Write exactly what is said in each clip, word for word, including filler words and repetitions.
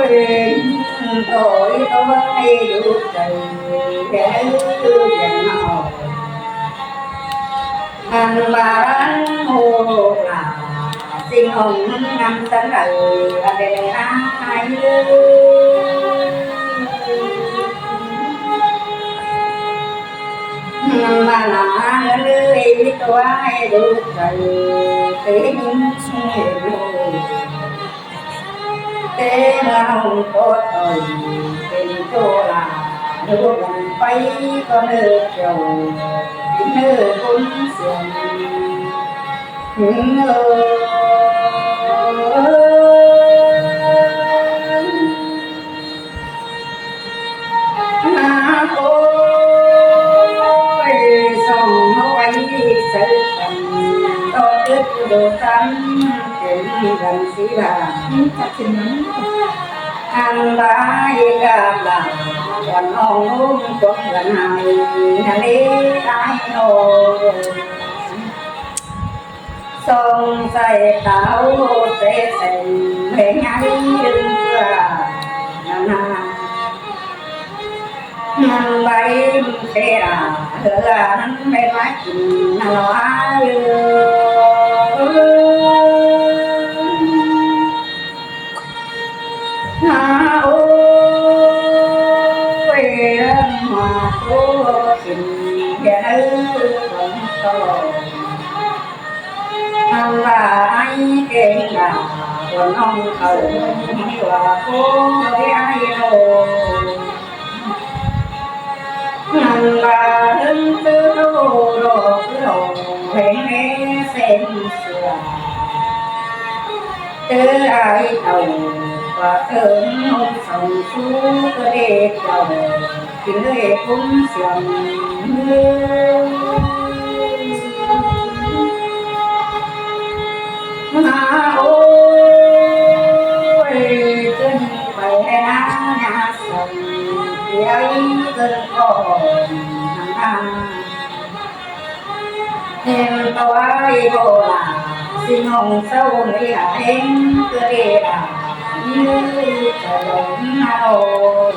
Ôi, tôi tôi đi đu trời, để ư biển màu. Ăn ba ăn hô là, xin hồng năm sân ở, và để ai ư. Mà là ư, tôi tôi đu trời, để những người Té mà hông có thời, tình cô là nước gần bay có nơi chiều, tình nơi cũng sương. Những ơi. Ôi, sông nói sự tầm, có tức đồ tắm, đến gần xí là. Chắc chắn lắm. Ăn bái gà là, còn ông cũng gần hai, nhà lễ tái nô. Sông say táo sẽ sành, mê nhái đừng qua, nà nà. Năn bay mê à, hứa năn bay mái kìm năn lo ai ư. Nà ôi, năn mà cô kìm, kẻ nư còn to. Năn ba ai kêng ba, quần ong khẩu, năn ba cô với ai đâu. Năn ba hứng tư đô đô cứ hổ, hến hế sen sửa. Tư ai tàu, và tư hứng hông sống sú, tư đê tàu. Kính lễ cúng xiềng. Ôi, chân phải na nhà sông, thì ấy cơn có hồn hàng tháng. Em tôi vô là, xin hồng sâu mới là em, cứ đi là, như trời đông Hà Nội.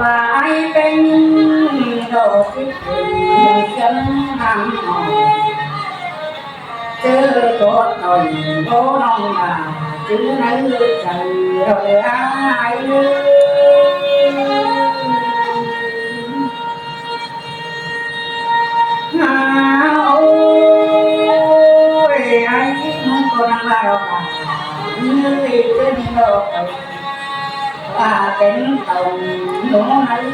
Mà ai bên đồ xích quần, sớm năm mỏi. Chớ có tội, có nông mà, chứ nắng lưới trời, rồi ai ơi. Ôi, ai muốn con ăn bao cả, như đi cứ đi đâu. Và cánh cổng nú nắng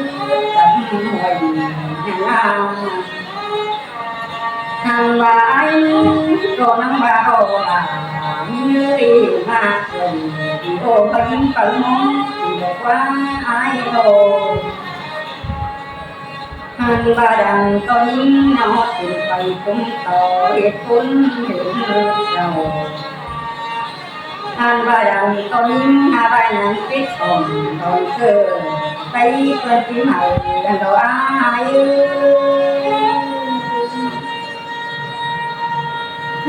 tấm hoành hàng ao. Hàng ba ai có nắng ba ô là như đi mà quần, đi ô bánh bánh món, đi được qua ai ô. Hăn ba đăng to nín nó tìm phải cũng to hiệp cũng hiệp nước giàu. Hăn ba đăng to nín ha ba nhắn tích hồng đón cơ. Tay quên tí màu đàn đó ai ơi.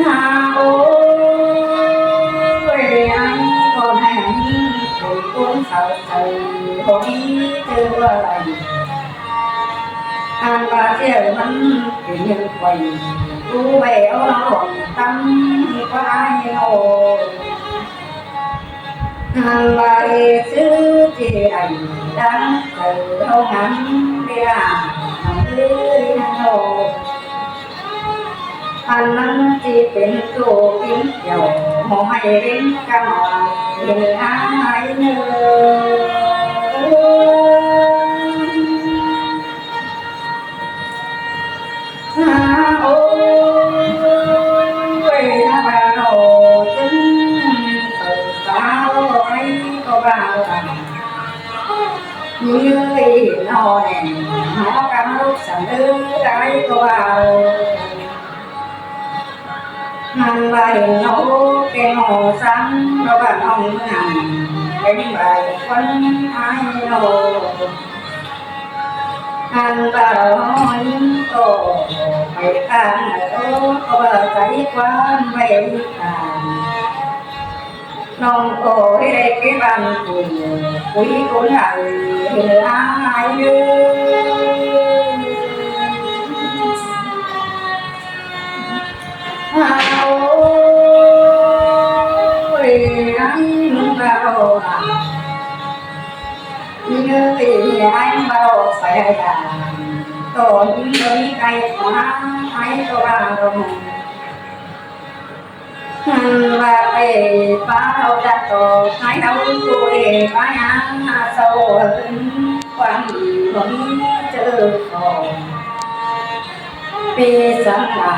Hà ôi, ai còn hẹn cùng cuốn sáu trời hôm ý tư qua lành. Ăn ba chiều mắn kỷ niệm quầy, tú bè áo nó hồng tắm, có ai ngộ. Ăn ba ê sư chỉ đành, đang từ hông ngắm đi làm, nóng tươi hăng hồ. Ăn nắng chỉ pên tô kín kiểu, hồ hay đến cam hoa, nhìn ai nơ. Ôi, ha ba đồ chứng, tàu cáo ai có bao tặng. Như ý nó nè, nó cắm lúc sẵn ư ai có bao. Hăn ba hình nô kê nô sắm, nó ba nông hẳn, cái bài quân ai nô. Hăn ba đó những tổ, phải tan ở đó, có ba cái quan về đi tan. ꞌNọng ꞌcọ ꞌhế đảy ké ꞌváng phủ, phủ ꞌcốn đaư, ꞌhế ai ꞌnớ. Ôi, ai ꞌmứng ꞌva ꞌlo a. ꞌNhớ ꞌnị ai ꞌmứng ꞌva ꞌlo pay ai đa. ꞌTo ꞌnhính ꞌcọ ꞌmí cai khóa, ai ꞌcọ ꞌva ꞌlo. ꞌNhăn ꞌva pay pá ꞌlo đa ꞌto, ai ꞌnhó ꞌcọ ꞌlế pá ꞌnhá ꞌhá sau ꞌquám ꞌnị ꞌcọ ꞌmí ꞌchớ khong. ꞌPi săng lả,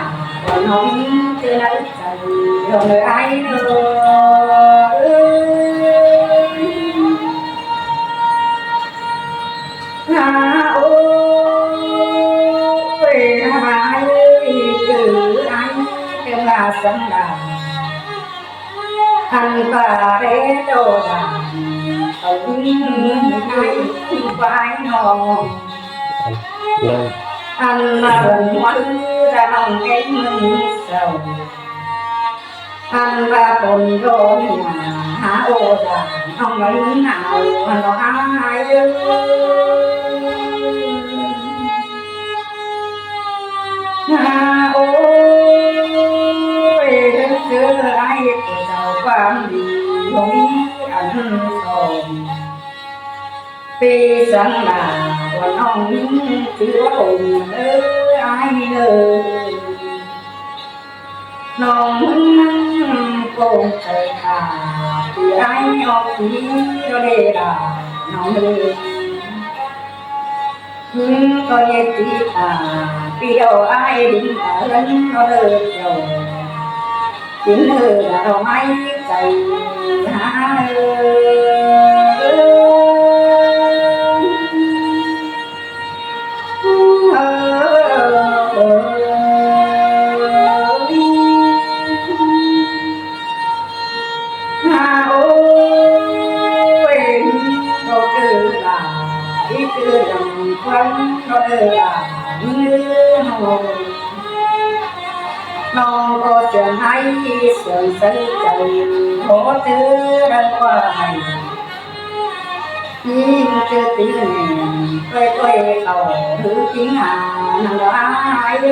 ꞌcọ ꞌnhó ꞌmí ꞌchớ nẳng chaư, ꞌnhó nớ ai ꞌnớ. Hả ôi, hả ai ơi, cứ ai, cứ là săng lả. Ăn ꞌva đé đô đa, ꞌcọ ꞌmí ai ꞌquái ꞌnọng. Ăn ꞌva bơn ꞌmắn ra ꞌnọng ꞌkếng ꞌmướng sau. Ăn ꞌva bơn đô đa, hả ô đa, ꞌnọng ꞌnhó ꞌnhính nả, ăn ꞌnó ai ơi. Hả ôi, ꞌhướn ꞌchớ ai ꞌcọ chảu ꞌquám đi, ꞌhụ ꞌmí ăn song. ꞌPi săng lả, ꞌcọ ꞌnọng ꞌnhính ꞌchư ꞌva ôn ới ai ơi. ꞌNọng ꞌmứng ꞌnăng ꞌcốn chaư khả, ꞌpi ai ꞌnhó ꞌmí ꞌlế đa, ꞌnọng ơi. ꞌNhính ꞌcọ ꞌnhá ti ta, ꞌpi ꞌlo ai đin ta ꞌlớn ꞌnó đơ chảu. Đin đơ đa ꞌnọng ai chaư hả ơi. Hả ôi, ꞌcọ ꞌchư đa, ꞌchư lăng ꞌquám ꞌnó đơ đa, ꞌnhính ꞌnớ ꞌnọng. ꞌNọng ꞌcọ siêng ai, siêng sân chaư, ꞌhụ ꞌchư đaư ꞌquá ai. ꞌNhính ꞌchư tứn nẻn, ꞌquái ꞌquái khảu, hứ ꞌkính hả, nẳng ꞌlo ai ơi.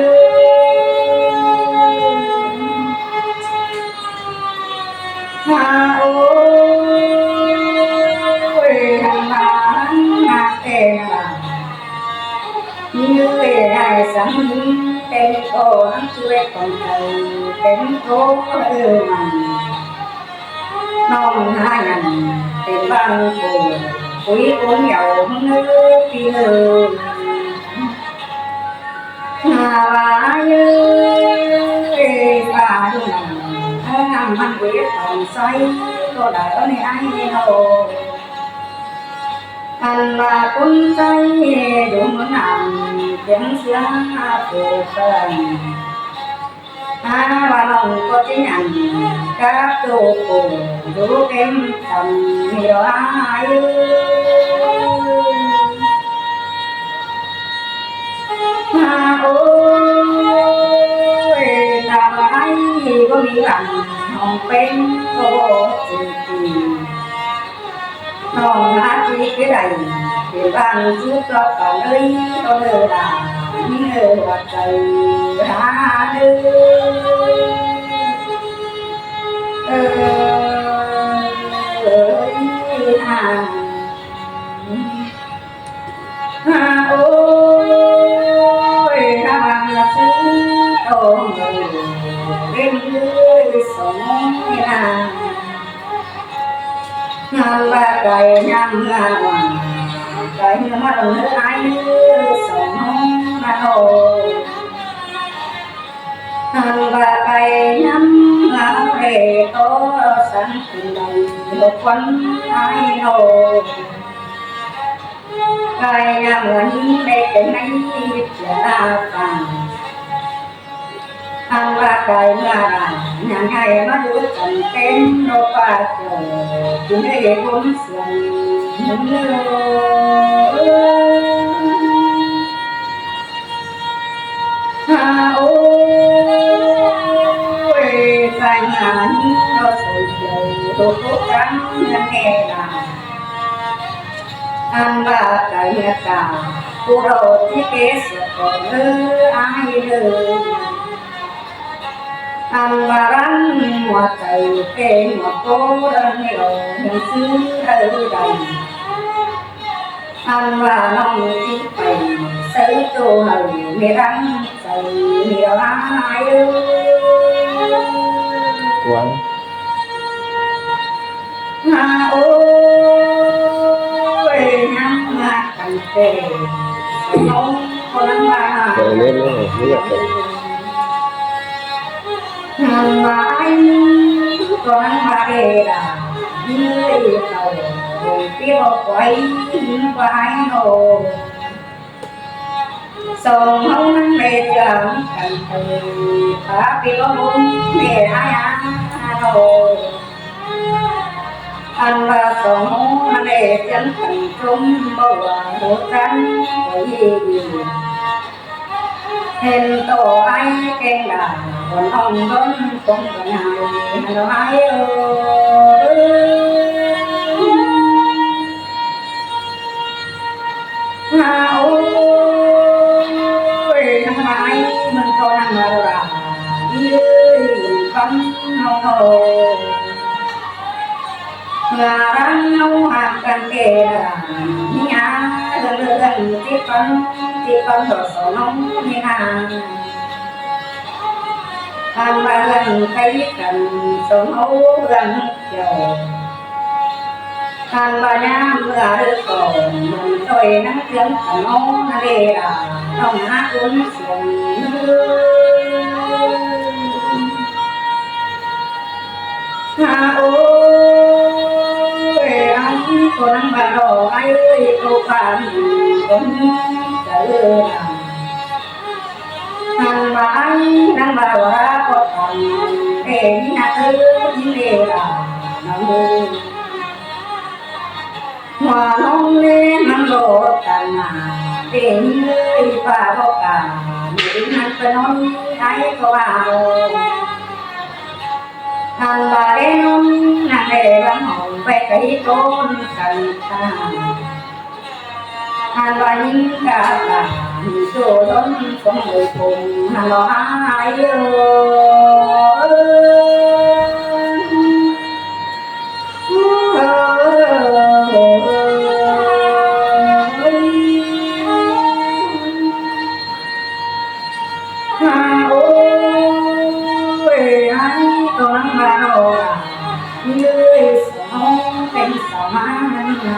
Hả ôi, hăng ꞌva hăng ꞌhặc ꞌtẹ nả. ꞌNhính ơi ai săng ꞌnhính, têm ꞌcọ hăng ꞌchư ꞌvét cỏng chaư, têm ꞌcọ ư mẳn. ꞌNọng hả ꞌnhắng, têm ꞌváng phủ, phủ ꞌcốn dau ꞌmứng ꞌnớ ꞌpi ꞌnớ. Hả ꞌva ai ơi, ꞌva ꞌnhắng, hả ꞌnhắng ꞌmắn phủ ꞌcốn sai, ꞌcọ đaư ꞌnị ai ꞌnị ꞌnớ. Ăn ꞌva ꞌcốn sai, dú ꞌmướng ꞌnặn, tiếng sia phủ phơn. Hả ꞌva ꞌnọng ꞌcọ ꞌchí ꞌnhắng, cắp tô phủ, dú kém săng, ꞌmí ꞌlo ai ơi. Hả ôi, ta ꞌva ai, báu ꞌmí lăng, ꞌnọng pên, ꞌcọ báu ꞌchư ꞌchư. ꞌNọng hả ꞌchí ké đảy, pên ꞌváng dú ꞌcọ ꞌcọ ꞌlới, ꞌcọ ꞌlới đa, ꞌmí ꞌlới ꞌva chaư, hả ꞌlới. Ơ, ơ, hả. Hả ôi, hả ꞌva ꞌmưa sưng tông ơi, đêm ơi sống hả. Hả ꞌva cai ꞌnhắng hả ꞌva, cai ꞌnhắng hả ꞌva ơi ai ơi sống hả ôi. Hả ꞌva cai ꞌnhắng hả ꞌva ꞌlế tó săng tứn đảy ꞌlụk ꞌquám ai ôi. Cai ꞌnhắng ꞌva ꞌnhính đảy kén ꞌnị ꞌchí phẳng. Hả ꞌva cai ꞌmưa ꞌnhắng ai ꞌmá dú chắng kén ꞌnọ ꞌva chảu, ꞌchí đảy ꞌcốn siêng. Hả ôi, cai ꞌnhắng ꞌnọ sông chaư. ꞌcọ chắng ꞌnhắng ꞌnẹ ꞌnạ. Ăn ꞌva cai ꞌnhá ca, ꞌcọ đaư ꞌchí kẻ sụt ꞌcọ ꞌnớ ai ꞌnớ. Ăn ꞌva răng ꞌmá chảy kẻ ꞌmá ꞌcọ răng ꞌnị ꞌló ꞌnhắng ꞌsứ đaư đaư. Ăn ꞌva ꞌnọng ꞌchí pay, sáư ꞌchọ hảư ꞌmí răng sáư ꞌmí ꞌló ai ới. Quảng. Hả ôi, ꞌnhắng ꞌmá căn tê. Không, con ꞌnhắng ꞌmá. Rồi, lên, lên, lên, lên. Hăn ꞌva ai, con ꞌnhắng ꞌmá đe đa, ꞌnhớ ꞌlẹo, ꞌpưa ꞌcọ quay, ꞌnhắng ꞌva ai ꞌnớ. Song ꞌháu ꞌnhắng đe chắng căn tê, pá ꞌpưa ꞌcọ ꞌmá đe ai ꞌnớ. Ăn ꞌva song ꞌháu ꞌnhắng đe chắng căn ꞌchốm báu ꞌva ꞌhụ chắng ꞌcọ ꞌnị. Hên ꞌtọ ai keng đa, bón ong đón cống bón hài, hăn ꞌló ai ới. Hả ôi, ꞌnhắng ꞌmá ai, ꞌmướng ꞌcọ ꞌnhắng ꞌmá đa, ꞌnhá ới, ꞌmướng căn ꞌháu ꞌnớ. Ngà răng ꞌháu hák căn kẻ đa, ꞌnhá ꞌlươn ꞌlươn ꞌchí căn, ꞌchí căn ꞌló song ꞌháu ꞌnhá. Ăn ꞌva ꞌlươn cáy căn song ꞌháu ꞌlươn kiẻo. Ăn ꞌva ꞌnhá ꞌmưa đaư ꞌcọ, ꞌmướng ꞌchoi ꞌnhắng chướng căn ꞌnhó ꞌnhá đe đa, ꞌnọng hák ún Hả ôi, ăn ꞌcọ ꞌnhắng ꞌva ꞌló ai ới, ꞌcọ pha ꞌmí ꞌcọ ꞌnhí chaư ꞌnhá. Ăn ꞌva ai ꞌnhắng ꞌva ꞌló đa ꞌcọ căn, ê, ꞌnhá ới, ꞌnhá đe đa, ꞌnhá ới. ꞌHua ꞌnọng ꞌnê ꞌmắn ꞌló căn ꞌnạ, ê ꞌnị ꞌlới ꞌva báu căn, ꞌnị ꞌmắn ꞌcọ ꞌnón ai ꞌcọ ꞌva. Ăn ꞌva ê ꞌnón ꞌnặn ê lăng hỏng ꞌvạy cáy ꞌcốn căn ta. Ăn ꞌva ꞌnhính ca ta, ꞌnị ꞌchọ ꞌlốn sống ꞌlới phung, ăn ꞌló ai ới. Hả ôi, ai ꞌcọ ꞌnhắng ꞌva ꞌló, ꞌnhá ới, song ꞌháu kéng song ꞌmá ꞌnhá.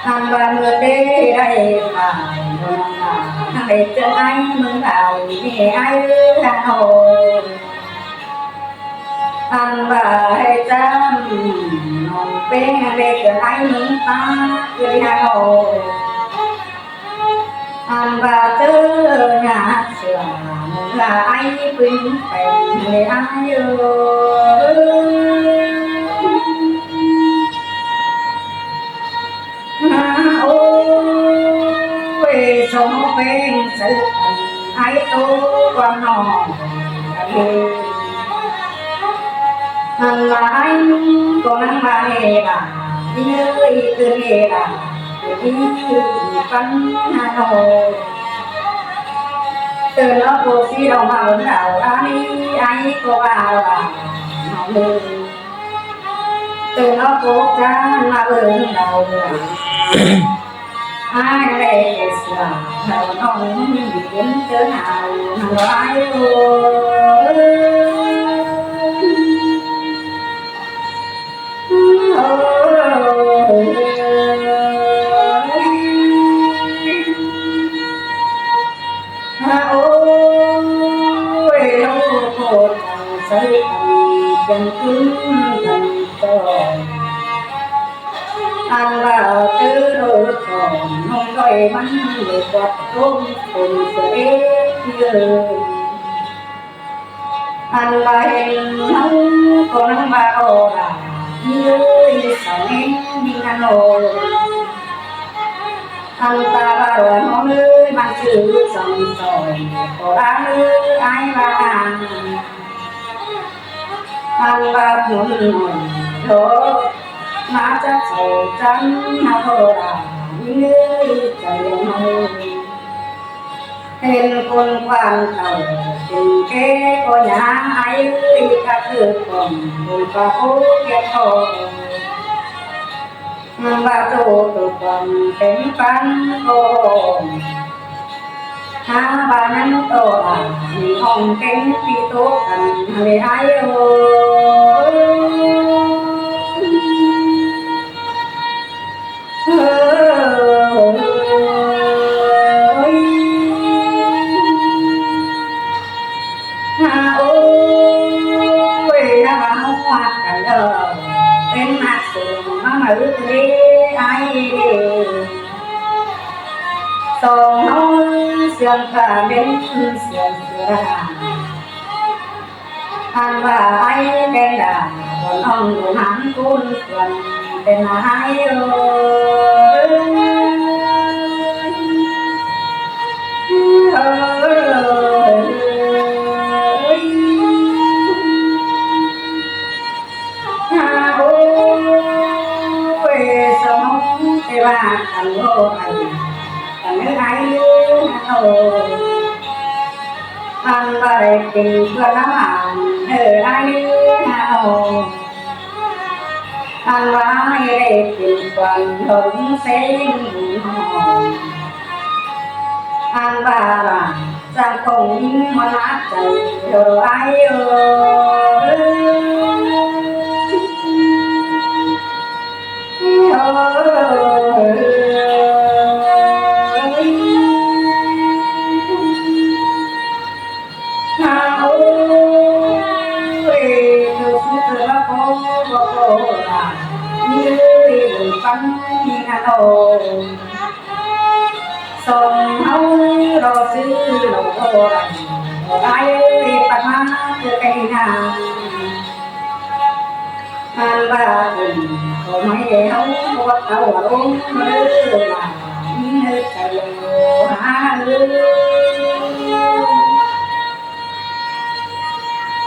Ăn ꞌva ꞌmưa đé đảy pha, ꞌnhắng đảy chướng ai ꞌmướng đaư, ꞌnị ai ới Hà Nội. Ăn ꞌva ê chăm, ꞌnọng ꞌpéng ꞌnhắng đảy chướng ai ꞌmướng ꞌpá, ꞌnị Hà Nội. Ăn ꞌva ꞌchớ ꞌnhá sửa, ꞌmướng ꞌva ai ꞌpứng pay, ꞌnị ai ới. Hả ôi, song ꞌpéng sáư căn, ai ꞌtố ꞌquám ꞌnọng. Ăn ꞌva ai ꞌcọ ꞌnhắng ꞌva ê đa, ꞌnhá ới, ꞌcứn ê đa, ꞌcứn ê, ꞌcứn Hà Nội. Tơn ók ꞌcọ sí đaư ꞌmá bón đaư, ai, ai ꞌcọ ꞌva ꞌva, ꞌnọng ới. Tơn ók ꞌcọ chắng ꞌmá bón đaư, ai đảy kẻ sửa, hảư ꞌnọng ꞌmí bón tơn hảư, hảư ai ới. Hả ôi, ꞌló ꞌcọ chắng sáư căn, chắng ꞌcứn căn ꞌtọn. Ăn ꞌva ꞌtứ ꞌló ꞌcọ, ꞌnọng ꞌchoi ꞌmắn ꞌlới quát ꞌtốm, ꞌcốn sửa ế ꞌnhá ới. Ăn ꞌva hên ꞌháu ꞌcọ ꞌnhắng ꞌva ꞌló đa, ꞌnhá ới, song ên ꞌnhính ăn ꞌló. Ăn ꞌva ꞌva ꞌló ꞌnhó ới, ꞌmắn chứ song soi, ꞌcọ đa ới, ai ꞌva ăn. Ăn ꞌva ꞌnụn ꞌnọi đô, ꞌmá chắc sau chăn ꞌhá ꞌtô đa, ꞌnị ꞌchai ꞌnọi. Hên ꞌcốn quan tảu, pên ké ꞌcọ nhá ải ới, cá thử cỏng, pên cá khố kiệt khổ. ꞌVa ꞌtô ꞌtô cỏng pên păn ꞌcọ, ꞌhá ꞌva ꞌnặn ꞌtô đa, ꞌnị ꞌhọng kén ꞌpi ꞌtố căn ꞌlế ải ới. ꞌHá ới, ꞌhá ꞌva ꞌhụ ꞌhặc căn đaư, pên ꞌmặc sung ꞌmá ꞌmự ꞌlế ải. Song ꞌháu ꞌsướng ca pên ꞌsướng sửa. Ăn ꞌva ải pên đa, bón ꞌhọng ꞌlống hán ꞌcốn sướng pên ải ới. ꞌHá ới, song ꞌháu ꞌtẹ ꞌva căn ꞌlô ải, căn ꞌnớ ải ꞌnớ ꞌhá ꞌtô. Ăn ꞌva đảy pên ꞌpưa ꞌnắm ăn ꞌnớ ải ꞌnớ ꞌhá ꞌtô. Ăn ꞌva ải đảy pên quan ꞌlống seng ꞌlống hong. Ăn ꞌva ꞌva chắng khong ꞌnhính ꞌmá ꞌnạp chăn ꞌlô ải ới. ꞌHá ới, ꞌtơ sứ ꞌtơ báu ꞌcọ báu ꞌcọ đa, ꞌnị ới, ꞌlống păn ꞌnị ꞌhá ꞌtô. Song ꞌháu lo ꞌsứ lo ꞌcọ đa, ải ới, păn ꞌmá ꞌtơ cay ꞌnị ꞌnạ. Ăn ꞌva ꞌcốn ꞌcọ ꞌmạy ꞌháu ꞌcọ báu ꞌtau ꞌlống ꞌmá đaư đa, ꞌnị ꞌnớ ꞌchai ꞌlô ꞌhá ới.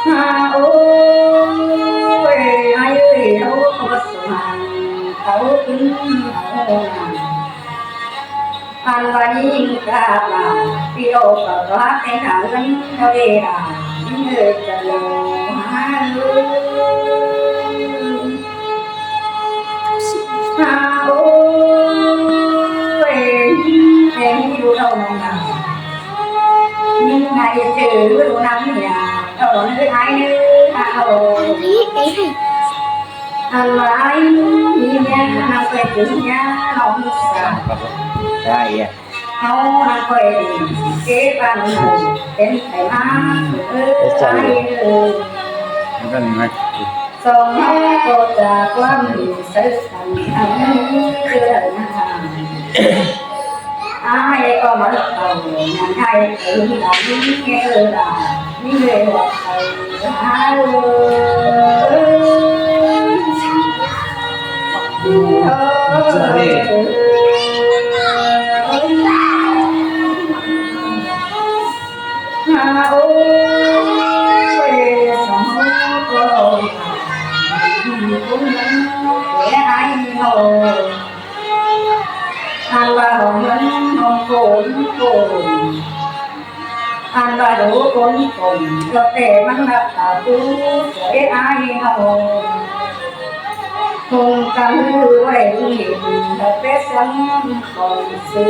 ꞌHá ới, ải ới, ꞌháu ꞌcọ báu sung hăng ꞌtau ꞌcứn ꞌháu ꞌnạ. Ăn ꞌva ꞌnhính ꞌcạ ꞌva, ꞌpi ꞌlô ꞌcọ ꞌcọ ꞌtẹ hả ꞌlớn ꞌcọ đê đa, ꞌnị ꞌnớ ꞌchai ꞌlô ꞌhá ới. ꞌHá ới, ꞌtẹ ꞌnị ꞌlụk ꞌlống ꞌnặn ꞌnạ. ꞌNhính ꞌnị ꞌchư ꞌlụk ꞌnặn ꞌnị ꞌnạ, ꞌlụk ꞌnặn ꞌnớ ải ꞌnớ ꞌhá ꞌtô. Ăn ꞌva ải ꞌnị ꞌnhá, ꞌnặn ꞌcọ ꞌchư ꞌnhá ꞌlống sa. ꞌHáu ꞌnặn ꞌcọ ꞌchí păn ꞌnặn pên ải ꞌmá ới ải ới. Song ꞌháu ꞌcọ chả ꞌquám đi sáư căn ăn ꞌnị ꞌchư đảy ꞌnạ. Ải ꞌcọ ꞌmá ꞌtạu ꞌnặn ải ới đa ꞌnị ꞌnớ đa. ꞌNhính ꞌlế ꞌhuống ải ới. ꞌHá ới, song ꞌcọ ꞌcọ ꞌcốn ꞌnặn ꞌlế ải ꞌnọ. Ăn ꞌva hong ꞌnặn hong ꞌcốn ꞌcốn. Ăn ꞌva đu ꞌcốn ꞌcốn, ꞌcọ ꞌtẹ ꞌmắn lắp ta tu, ꞌlế ải ꞌnọ. Hong căn ꞌhứ ꞌvạy ꞌnị, ꞌtẹ pét sắm khong sư.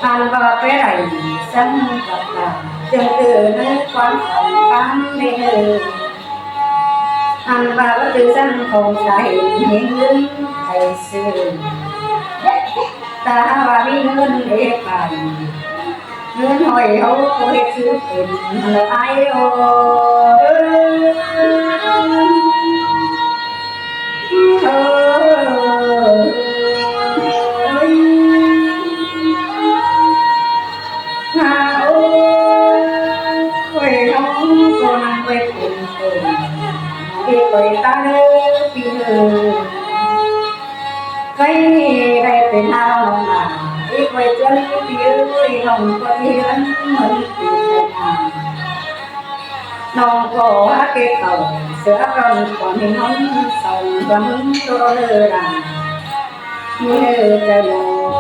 Ăn ꞌva pét đảy sắm cắp ta, chưng tư ꞌnớ ꞌquám khong cám đảy ꞌnớ. Ăn ꞌva báu ꞌchư sắm khong sai, ꞌnhính ꞌlứn sai sư. Ta ꞌva ꞌmí ꞌngớn ꞌlế pay, ꞌngớn ꞌhọi ꞌháu ꞌcọ ꞌhệt sư pên ꞌhăn ải ới. ꞌHá ới, ꞌháu ꞌcọ ꞌnặn ꞌquay pên pên, ꞌi ꞌquay ta ꞌnớ ꞌpi ꞌnớ. Cay ꞌnị đảy pên ꞌhá ꞌnọng ꞌnạ, ꞌi ꞌquay ꞌchưa ꞌpi ꞌnớ, ꞌnọng ꞌcọ ꞌchí ꞌhướn ꞌmắn pên pên ꞌnạ. ꞌNọng ꞌcọ hák ké khảu, ꞌsứa ꞌcọn ꞌcọ ꞌmí ꞌnọng song ꞌcọ ꞌmướng ꞌcọ ꞌlớ đăng. Ơ, chảu ꞌlới.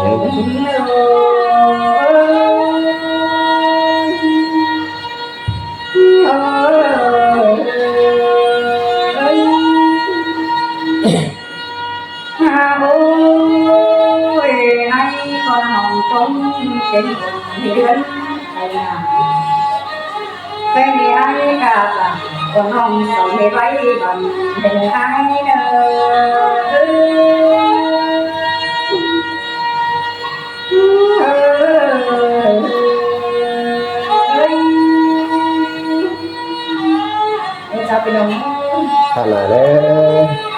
Ôi, ải ꞌcọ ꞌnọng ꞌcọ ꞌmí kén ꞌcốn ꞌhướn ải ꞌnạ. Pên đi ải ꞌcọ ꞌcọ ꞌcọ ꞌnọng song ꞌmí ꞌvạy băn pên ải ꞌnớ. Ơ, chảu ꞌpi ꞌnọng. Khả năng đấy.